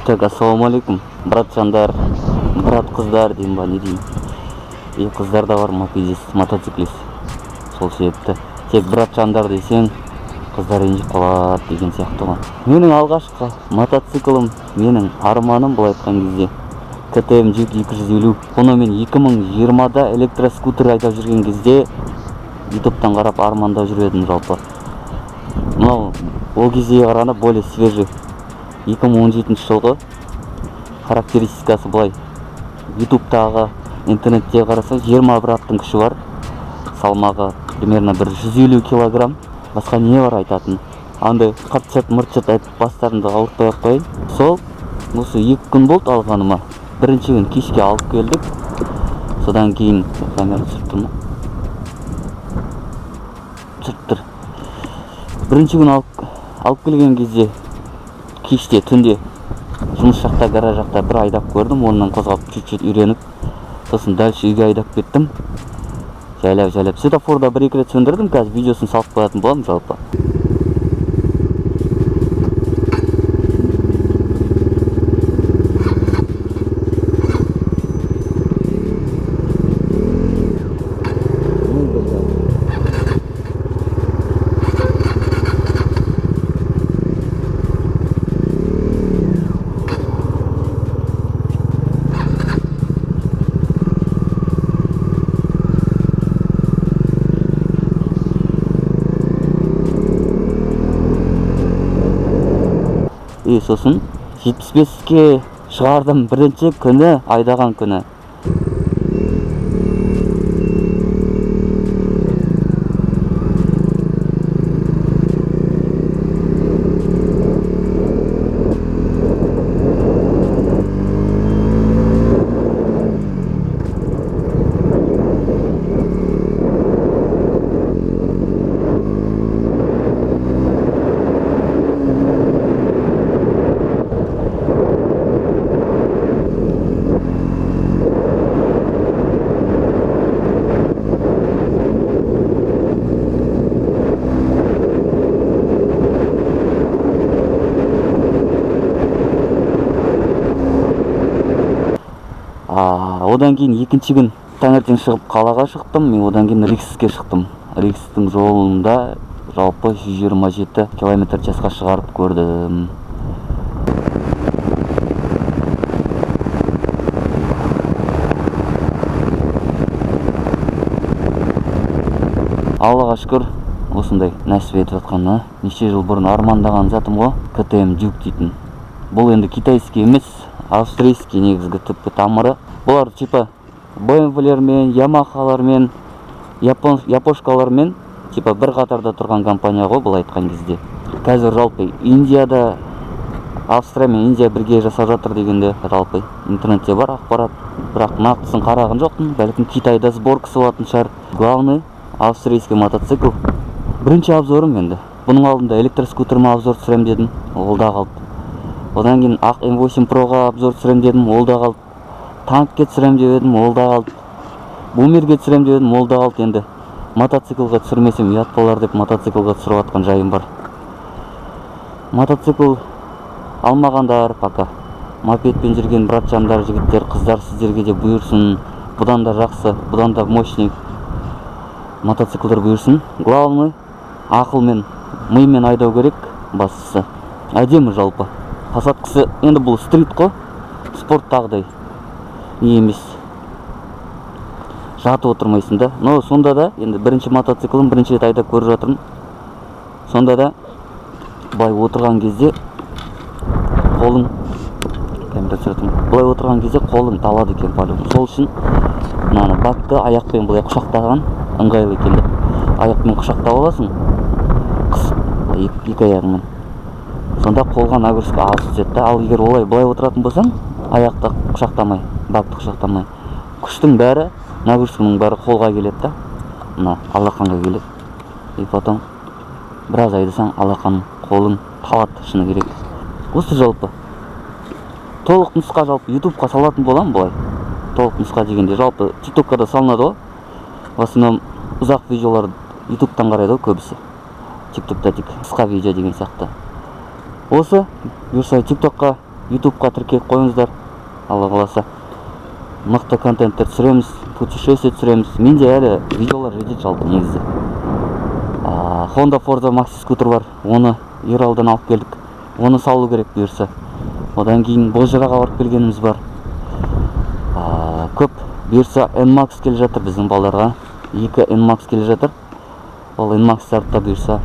Так, ассалаумағалейкум, братжандар, брат қыздар деймін ба, не деймін. И қыздар да бар, мопедист, мотоциклист. Сол себепті тек братжандар десең, қыздар ренжіп қалады деген сияқты ғой. Менің алғашқы мотоциклім, менің арманым былай айтқан кезде КТМ Duke 250. Бұны мен 2020-да электроскутер айдап жүрген кезде ютубтан қарап армандап жүр едім жалпы. Мынау ол кездегі қарағанда более свежий. 2017 жылғы характеристикасы былай. Ютубтағы, интернетте қараса, 21 аттың күші бар. Салмағы примерно бір 150 килограмм. Басқа не бар айтатын? Андай қырт-шырт, мырт-шырт айтып бастарымды ауыртпай ақ қояйын. Сол осы 2 күн болды алғаныма. Бірінші күн кешке алып келдік. Содан кейін камера түсіріп тұр ма? Түсіріп тұр. Бірінші күн алып келген кезде кеште, түнде жұмыс жақта, гараж жақта бір айдап көрдім. Орнынан қозғалып чуть-чуть үйреніп, сосын дальше үйге айдап кеттім. Жайлап жайлап светофорда бір-екі рет сөндірдім. Қазір видеосын салып қоятын боламын жалпы. И сосын 75-ке шығардым бірінші күні, айдаған күні. Одан кейін екінші күн таңертең шығып қалаға шықтым. Мен одан кейін Рикске шықтым. Рикстің жолында жалпы 127 километр жасқа шығарып көрдім. Аллаға шүкір, осындай нәсіп етіп жатқанына. Неше жыл бұрын армандаған затым ғой, КТМ Duke дейтін. Бұл енді китайский емес, австрийский негізгі түпкі тамыры. Бұлар типа BMW-лермен, Yamaha-лармен, япошкалармен типа бір қатарда тұрған компания ғой бұл айтқан кезде. Қазір жалпы Индияда, Австрия мен Индия бірге жасап жатыр дегенде жалпы интернетте бар ақпарат, бірақ нақтысын қараған жоқпын. Бәлкім Китайда сборкасы болатын шығар. Главный австрийский мотоцикл. Бірінші обзорым енді. Бұның алдында электроскутеріме обзор түсірем дедім, ол да қалды. Одан кейін ақ М8 Proға обзор түсірем дедім, ол да қалды. Танкке түсірем деп едім, ол да қалды. Бумерге түсірем деп едім, ол да қалды. Енді мотоциклға түсірмесем ұят болар деп мотоциклға түсіріп жатқан жайым бар. Мотоцикл алмағандар пока. Мопедпен жүрген братжандар, жігіттер, қыздар, сіздерге де бұйырсын. Бұдан да жақсы, бұдан да мощный мотоциклдер бұйырсын. Главный ақылмен, мимен айдау керек бастысы. Әдемі жалпы. Посадкасы енді бұл стрит қой, спорттағыдай не емес, жатып отырмайсың да. Но сонда да енді бірінші мотоциклім, бірінші рет айдап көріп жатырмын. Сонда да былай отырған кезде қолың, камера түсіріп жатырмын, былай отырған кезде қолың талады екен по-любому. Сол үшін мынаны бакты аяқпен былай құшақтаған ыңғайлы екен да. Аяқпен құшақтап аласың, қысып былай екі аяғыңмен. Сонда қолға нагрузка аз түседі да. Ал егер олай былай отыратын болсаң, аяқты құшақтамай, бакты құшақтамай, күштің бәрі, нагрузканың бәрі қолға келеді да, мына алақанға келеді. И потом біраз айдасаң алақан қолың талады, шыны керек. Осы жалпы толық нұсқа жалпы ютубқа салатын боламын былай. Толық нұсқа дегенде жалпы тиктокқа да салынады ғой. В основном ұзақ видеолар ютубтан қарайды ғой көбісі. Тиктокта тек қысқа видео деген сияқты. Осы бұйырса тиктокқа Ютубқа тіркеліп қойыңыздар. Алла қаласа, мықты контенттер түсіреміз, путешествие түсіреміз. Менде әлі видеолар жетеді жалпы негізі. Honda Forza Maxi скутер бар, оны Ералдан алып келдік, оны салу керек бұйырса. Одан кейін Бозжыраға барып келгеніміз бар. Көп бұйырса, NMAX келе жатыр біздің балдарға, екі NMAX келе жатыр. Ол NMAX-тарды да бұйырса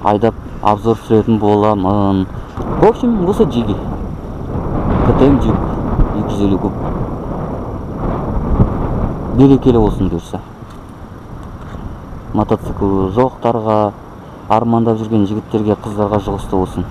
айдап, обзор түсіретін боламын. В общем, осы жиги КТМ Дюк 250 куб берекелі болсын бұйырса. Мотоцикл жоқтарға, армандап жүрген жігіттерге, қыздарға жұғысты болсын.